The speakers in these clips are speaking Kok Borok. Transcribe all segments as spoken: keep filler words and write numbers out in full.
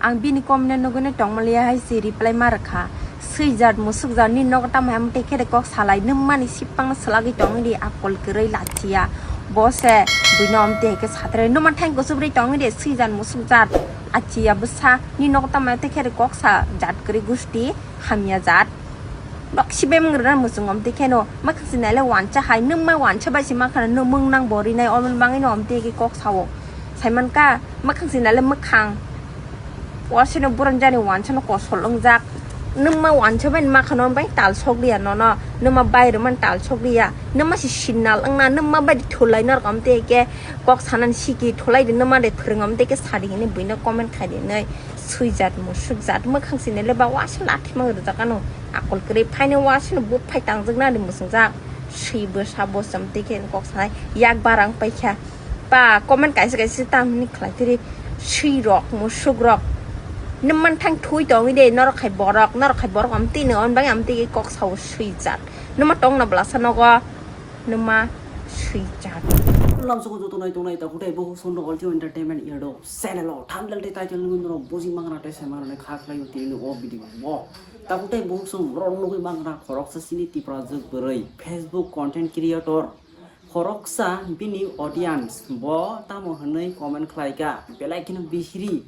Ang bini comment no nugwi no tongmaliya hai se reply ma rwkha. Swijat musukjat ni nogo tamo hai amtwi khe de kok salai nwng mani sipang no swlagwi tongwi di akol kwrwi lachiya. Bo se buino amtwi hai khe satrai nwma thang kusubrwi tongwi de swijat musukjat achiya bwsa ni nogo tamo hai amtwi khe de kok sa jat kwrwi gusti hamya jat. Nok sibem rwna muchung amtwi kheno mwkhang sinai le wansa hai nwng ma wansa bai se ma khana nwng mung nang bo rinai omo bangwi no amtwi khe kok sao. Saiman ka mwkhang sinai le mwkhang. Wasino buron jani wansano kosol wngjak. Nwma wansa bai ma khano bai tal sok liya nono. Nwma bai rwman tal sok liya. Nwma si signal wngna nwma bai thulai norok amtwi khe kok sanani siki thulai di nwma de phwrwng amtwi khe sadi hini buino comment khai di nai. Swijat musukjat mwkhang sinai le ba wasa lathi mang rwjak ano. Akol kwrwi phaino wasino but phai tangjak nani musungjak. Swi bwsa bo samtwi khe kok sanai yak barang paikha. Ba comment kaisa kaisa tamni khlai tiri swi rok musuk rok. Nwman thang thui tongwi de norok khai borok norok khai borok amtwi no on bai amtwi kok sao swijat. Nwma tongna blasa nogo nwma swijat. Lamsogo joto nai tongnai takutai bo song rok Ultimo Entertainment YouTube channel o thumbnail tei title nugwi norok buji mangra tei sai mangra kha khlai tini o video o takutai bo song rok nugwi mangra khoroksa sini Tipra jwk bwrwi Facebook content creator. Khoroksa bini audience bo tamo hwnwi comment khlai kha, belai kheno bisiri.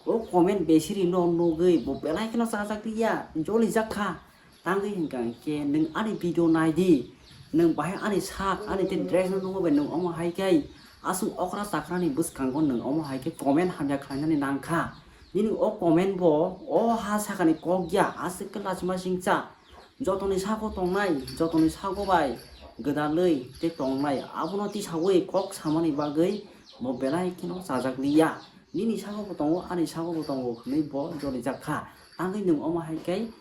O comment bisiri no nugwi bo belai kheno chajak ya, jolijak kha. Tangwi hwnkha hwnkhe nwng ani video nai di, nwng bahai ani sak, ani tei dress no nungwi bai nwng omo hai khe aswk okra chakrani bwskango nwng omo hai khe comment hamya khlainani nang kha. Nini o comment bo o ha sakani kok ya, aswk khe lachima singcha. Jotoni sago tongnai, jotoni sago bai gwdalwi tei tongnai, abono tisawi kok samani bagwi bo belai kheno chajak liya. Nini sago bo tongo, ani sago bo tongo hwnwi bo jolijak kha. Tangwi nwng omo hai khe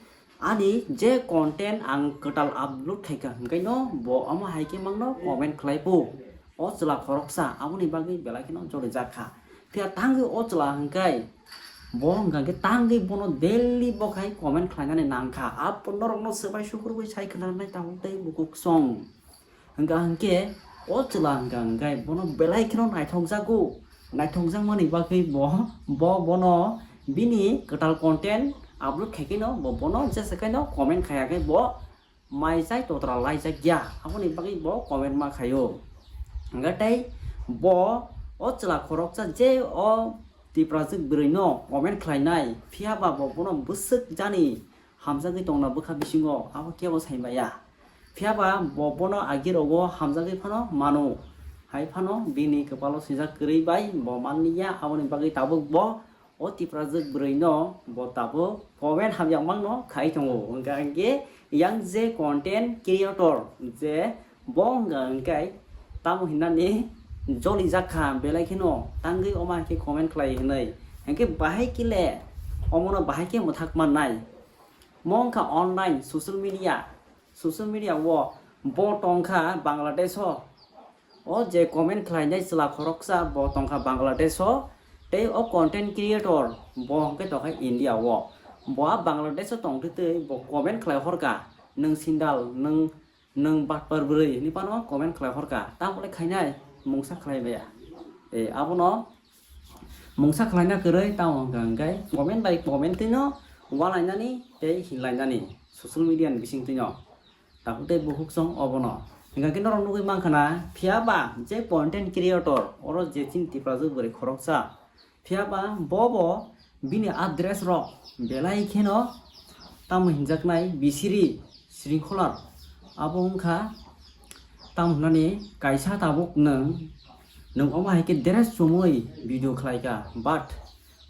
ani je content ang kwtal upload khai kha, hwnkhe no bo omo hai khe mangno comment khlai phu. O chwla khoroksa aboni bagwi belai kheno jolijak kha. Phiya tangwi o chwla hwnkhe bo hwnkha khe tangwi bono daily bo khai comment khlainani nang kha. Abo norokno swbai sukurwi sai khna nai tabuk tei bukuksong. Hwnkha hwnkhe o chwla hwnkha hwnkhe bono belai kheno naithokjago. Naithokjakmani bagwi bo, bo bono bini kwtal content upload khai khe no bo bono jesa khe no comment khaiya khe bo mai chai totra laijak ya, aboni bagwi bo comment ma khaio. Hwnkhe tei bo o chwla khoroksa je o Tiprajwk bwrwino comment khlainai, phiya ba bo bono bwswk jani hamjagwi tongna bwkha bisingo, abo kebo sai maya. Phiya ba bo bono agi rogo hamjagwi phano mano, hai phano bini kwpalo swijak kwrwi bai bo manliya, aboni bagwi tabuk bo o Tiprajwk bwrwino bo tabuk comment hamyakmano khai tongo. Hwnkha hwnkhe yang je content creator je bo hwnkha hwnkhe tamo hinani jolijak kha belai kheno tangwi omo hai khe comment khlai hwnwi. Hwnkhe bahai khe le omono bahai khe mwthak mannai. Mo wngkha online social media, social media o bo tongkha Bangladesh o. O je comment khlainai chwla khoroksa bo tongkha Bangladesh o, tei o content creator bo hwnkhe tongkha India o. Bo a Bangladesh o tongtwi twi bo comment khlai horkha, nwng sindal, nwng, nwng batpar bwrwi hinwi phano comment khlai horkha. Tamole khainai mungsa khlai baya. E, abono mungsa khlaina kwrwi tamo hwnkha hwnkhe comment bai comment twino walainani tei hinlainani social media ni bisingtwino. Tabuk tei bukhuk song obono. Hingkha khe norok nugwi mankha na, phiya ba je content creator, oro je chini Tiprajwk bwrwi khoroksa. Phiya ba bo bo bini address rok belai kheno tamo hinjaknai bisiri sringkholar. Abo wngkha tamo hwnani kaisa tabuk nwng, nwng omo hai khe dress chumui video khlaikha, but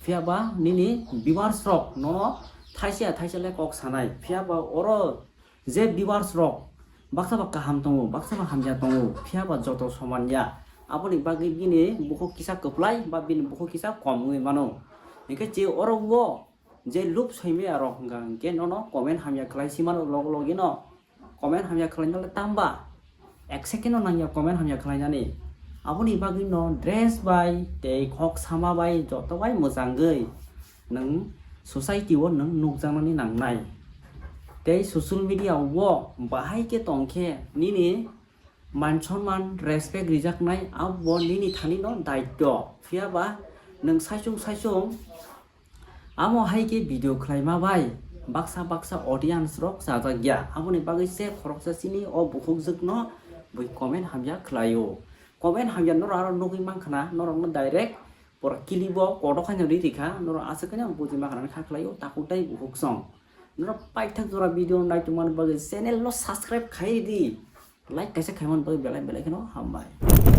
phiya ba nini viewers rok nono thaisa thaisa le kok sanai. Phiya ba oro je viewers rok baksa ba kaham tongo, baksa ba hamya tongo, phiya ba joto soman ya. Aboni bagwi bini bukhuk kisa kwplai ba bini bukhuk kisa kom wngwi mano. Hingkhe je oro o je loop soimaya rok hwnkha hwnkhe nono comment hamya khlai si mano log logino. Comment hamya khlaina le tamba ek second no nangya comment hamya khlainani. Aboni bagwi no dress bai tei khok sama bai joto bai mwchangwi nwng society o nwng nukjaknani nangnai. Tei social media o bahai khe tongkhe nini man sonman respect rijaknai abo nini thani no daityo. Phiya ba nwng saichung saichung Amo hai khe video khlaima bai baksa baksa audience rok chajak ya, aboni bagwi se khoroksa chini o bukhukjwkno bui comment hamya khlaio. Comment hamya norok aro nugwi mankha na, norokno direct pura kilibo kodo khaina ri rikha, norok aswk khe buji mankha na kha khlaio takhuk tei bukhuk song. Norok paithak jora video naitongmani bagwi channel no subscribe khai di, like kaisa khaimani bagwi belai belai kheno hambai.